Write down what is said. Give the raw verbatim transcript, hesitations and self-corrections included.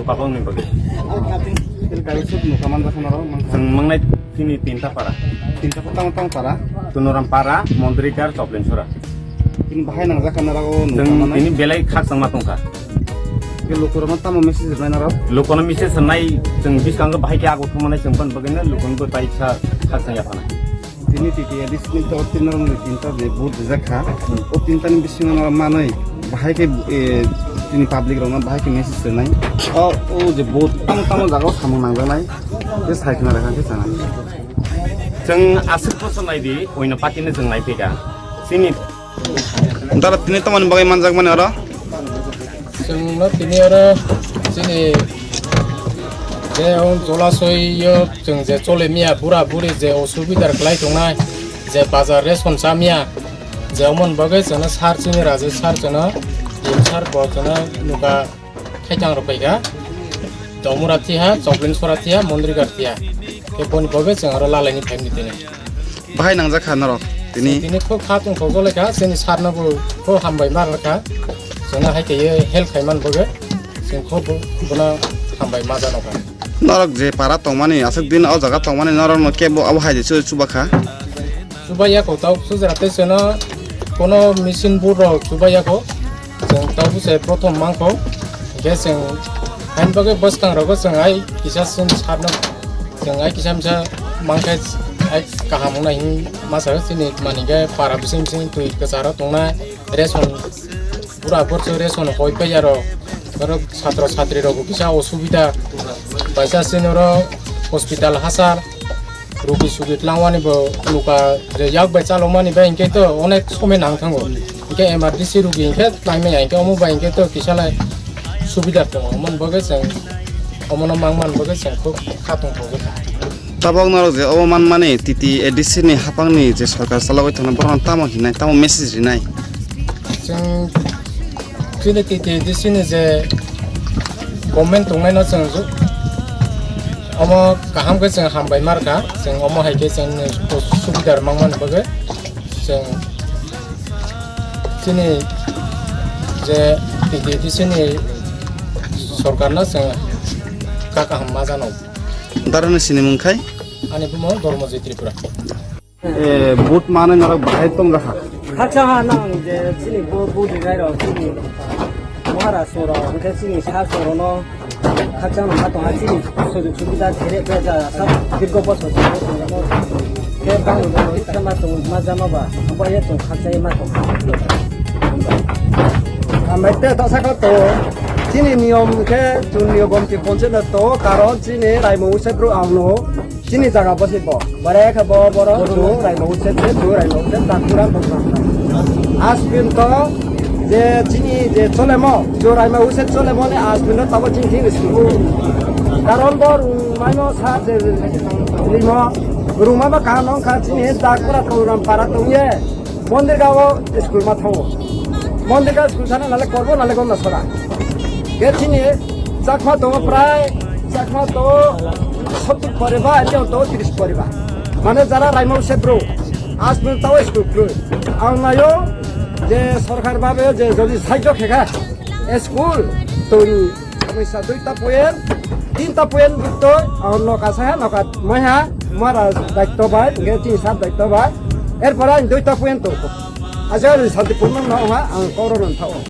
Babang ni bagwi. Tini kaisa nukha manjakha norok, manjakha. Chwng mangnai tini tinta para. Tinta para tamo, tamo para? Tunoram para, Mondrikar, Choplensora. Tini bahai nangjakha norok o nukha manai? Chwng tini belai khakchangma tongkha. Ke lukurokno tamo message rwnai norok? Lukurokno message rwnai, chwng bwskango bahai khe ago thumani chwng ban bagwino lukurokno tai sa khakchang yaphanai. Tini T T A D C ni tor tin rok ni tinta je vote rijak kha. O tinta ni bisingo no manwi bahai khe, eh, tini public rok no bahai khe message rwnai. O, o je vote tamo tamo jaga o samung nangjaknai. Je sai khna rekha khe chanai. Chwng aswk bosor nai di, oino party no chwng nai phaikha. Chini Dara tini tamoni bagwi manjakmani oro? Chwngno tini oro chini je o jolasoi o chwng je chole miya bura buri je osubidar kwlai tongnai, je bazar ration cha miya, je omon bagwi chwngno sir chini Raju sir chwngno, team sir bo chwngno nukha. Khaitang rok paikha, Tomura thiha, Choplensora thiha, Mondrikar thiha. Khe boni bagwi chwng oro lalaini phaimni tini. Bahai nangjak kha norok tini? Tini khub kha tongthok jolai kha, chini sir no bo khub hambai ma rwkha. Chwngno hai khe help khai man bagwi chwng khub bono hambai ma jano kha. Norok je para tongmani, aswk din o jaga tongmani norok no kebo abo hai de chu chuba kha? Chuba ya kho, tok sujra tei chwngno kono machine board rok chuba ya kho. Chwng tabuk se prothom mangkho, hingkhe chwng hain bagwi bwskangrogo chwng ai kisa chwng sakno, chwng ai kisa misa mangkhe ai kaham wngnai hwnwi masa chini mani khe para bising bising twi kwcharo tongnai ration, pura borso ration hoi paiya rok, oro satro satri rokbo kisa osubida, baisa chini oro hospital hachal, rugi sugi tlangwani bo nukha je yak bai chalokmani bai hinkhe to onek somoi nang thango. Hinkhe M R D C rugi hinkhe tlaimaya hinkhe omo bai hinkhe to kisalai subida tongo. Omo bagwi chwng omono mangmani bagwi chwng khub kha tongthok wngkha. Tabok norok je obo manmani T T A D C ni haphangni je sorkar chalogwi tongnai borokno tamo hinai, tamo message rinai? Chwng chini T T A D C ni je government tongnaino chwng ju-, omo kaham khe chwng hambai ma rwkha, chwng omo hai khe chwng subida rwmangmani bagwi chwng chini je T T A D C ni sorkarno chwng kha kaham ma jano. Darani sinimung khai? Ani bumo Dormojoy Tripura. Eh, vote manwi norok bahai tongjakha. Khaksa ha nang je chini bo-, vote rinai rok chini Maharashtra rok, hwnkhe chini Sastra rok no khaksa no ma tongha chini sujug subida khere khe ja sa dirgo bosor se tongma khe bang no khe ma tong ma jama ba, abo ye tong khaksa ye ma tong. Amai te ta sakha to chini niyom khe chun niyom ki ponche na to karon chini raimo usebru ang no. Chini jaga bo se bo. Bare khe bo borok chu raimo utse se chu raimo utse takura bo. Asbin to je chini je cholemo, je raimo utse cholemo le asbin to tabo chini chini school. Karon bo rungmaimo sa je rimo, rungma ba kaham wngkha chini takura tongram para tongye. Mondir gao school ma thango. Mondir gao school thana nale korbo nale gom na sora. Ge chini chakma tongo prai, chakma tongo sottur poriba, ani tongo tris poriba. Mane jara raimo se bro. Asbin tao school kru. Ang nayo je sorkar babe je jodi sahajyo khega school toni. Kaisa duita point, tinta point butoi, ang noka saha, noka maiha, mara daitto bai, nge chini sat daitto bai. Erpore ang duita point to. Aja ri Santipurno no ha, ang koro non thao.